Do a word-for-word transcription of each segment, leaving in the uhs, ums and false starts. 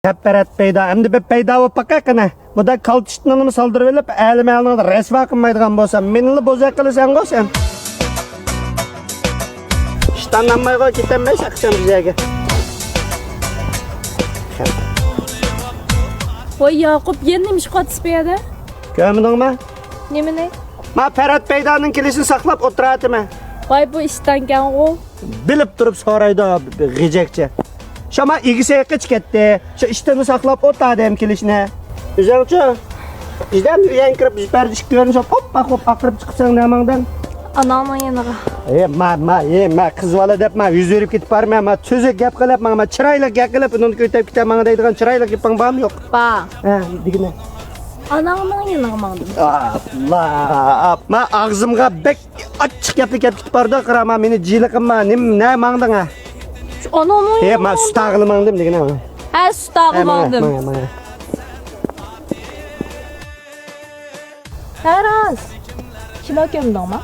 گەپ بەرەت پەيدا، ئەمدى بىر پەيدا بولۇپ باقاي قېنى. مۇنداق كالتە ئىشتىنىمنى سالدۇرۇۋېلىپ، ئالىم ئەھلىنى رەسۋا قىلمايدىغان بولسام، مېنىلا بوزەك قىلىسەنغۇ سەن. ئىشتانلانمايغۇ كېتەلمەيسەن قىسەن بىز يەرگە. ۋاي ياقۇپ، يەنە نېمە ئىش قىلىۋاتىسىز بۇ يەردە؟ كۆرمىدىڭمۇ؟ نېمىنى؟ ما پەرھات پەيدانىڭ كېلىشىنى ساقلاپ ئولتۇراتىمەن. ۋاي بۇ ئىشتانكەنغۇ. بىلىپ تۇرۇپ سورايدۇ، غىجەكچە. شۇ ما ئىگىسى قېچىپ كەتتى. شۇ ئىشتىنى ساقلاپ ئولتۇردۇم كېلىشىنى. ئۆزۈڭچۇ؟ بىزدەن ئۆيگە كىرىپ، بىز پەردە ئىشىكنى كۆرۈنۈپ، ئوپپا قوپ ئاقىرىپ چىقىپسەن نېمەڭدىن؟ ئاناڭنىڭ يېنىغا. ئەي، ما، ما، ئەي، ما، قىز بالا دەپ، ما، يۈز بېرىپ كېتىپ بارمەن، ما، تۈزۈك گەپ قىلىپ، ما، ما، چىرايلىق گەپ قىلىپ، ئۇنىڭدىن كۆتەپ كېتەمەن دەيدىغان چىرايلىق گېپىڭ بارمۇ يوق؟ بار. ھە، دېگىنە. ئاناڭنىڭ يېنىغا ماڭدىم. ئاپلا، ئاپما، ئاغزىمغا بەك ئاچچىق گەپلەر كەپ كېتىپ بارىدۇ، قارا، ما، مېنى جىلىقىم ما، نېمە، نە ماڭدىڭ ھە؟ شۇ ئاناڭنىڭ ھە، ما، يېنىغا سۈت ئاغىلى ماڭدىم دېگىنە. ھە، سۈت ئاغىلى ھە، ماڭا، ماڭدىم. ماڭا، ماڭا. ھە، راست. كىنو كۆرمىدىڭما؟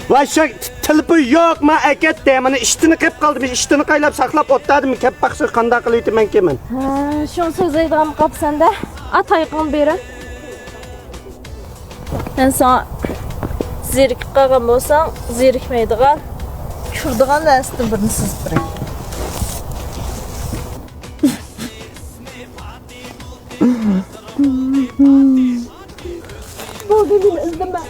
ۋاي، شۇ تېلېفون يوق، ما ئەكەتتى. مانا ئىشتىنى قىپ قالدىم، ئىشتىنى قايلاپ ساقلاپ ئولتۇردىم. كەپ باقسا قانداق قىلىۋېتىمەنكىن مەن. ھە، شۇنى سۆزلەيدىغان قاپسەندە. ئات ئايىقىڭنى بېرىڭ. مەن ساڭا زېرىكىپ قالغان بولساڭ، زېرىكمەيدىغان، كۆرىدىغان نەرسىدىن بىرنى سىزىپ بېرەي. بولدى، مېنى ئىزدىمە.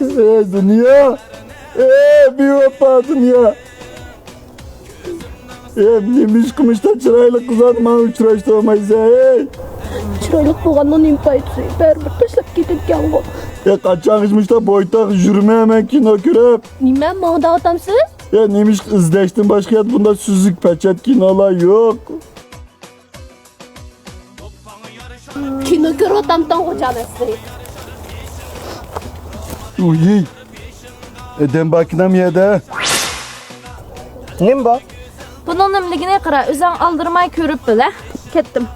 ئەي دۇنيا، ئەي بىۋاپا دۇنيا. ئەي نېمىشقا مۇشتا چىرايلىق قىزلارنى ماڭا ئۇچراشتۇرمايسەن ئەي؟ چىرايلىق بولغاننىڭ نېمە پايدىسى؟ بەرىبىر تاشلاپ كېتىدىكەنغۇ. ئەي قاچانغىچە مۇشتا بويتاق يۈرمەيمەن كىنو كۆرۈپ؟ نېمە ماڭا دەۋاتامسىز؟ ئەي نېمىشقا ئىزدەشتىن باشقا يەردە بۇنداق سۈزۈك پەچەت كىنولار يوق؟ كىنو كۆرۈۋاتامتىڭغۇ جان ئەسلى. ئۇي. ئادەم باركىنام يەردە. نېمە بار؟ بۇنىڭ نېمىلىكىنى قارا، ئۆزۈڭ ئالدىرىماي كۆرۈپ بىل ھە. كەتتىم.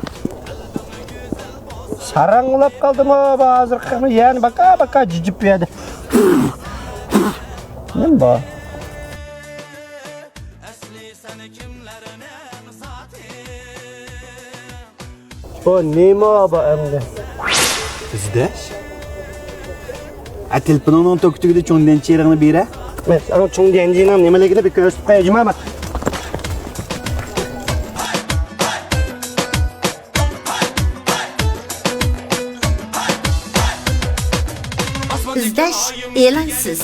ساراڭ ئۇلاپ قالدىمۇ بۇ ھازىر قىلما يەنى باكا باكا جىجىپ بۇ يەردە. نېمە بار؟ ئەسلى سەن كىملەرنىڭ زاتى؟ بۇ نېمە بۇ ئەمدى؟ ئىزدەش؟ ئە، تېلېفونۇڭنىڭ توكى تۈگىدى، چوڭ دەنچىرىڭنى بېرە. مەن ساڭا چوڭ دەنچىنىڭ نېمىلىكىنى بىر كۆرسىتىپ قوياي، جۇما. ئىزدەش ئېلانسىز.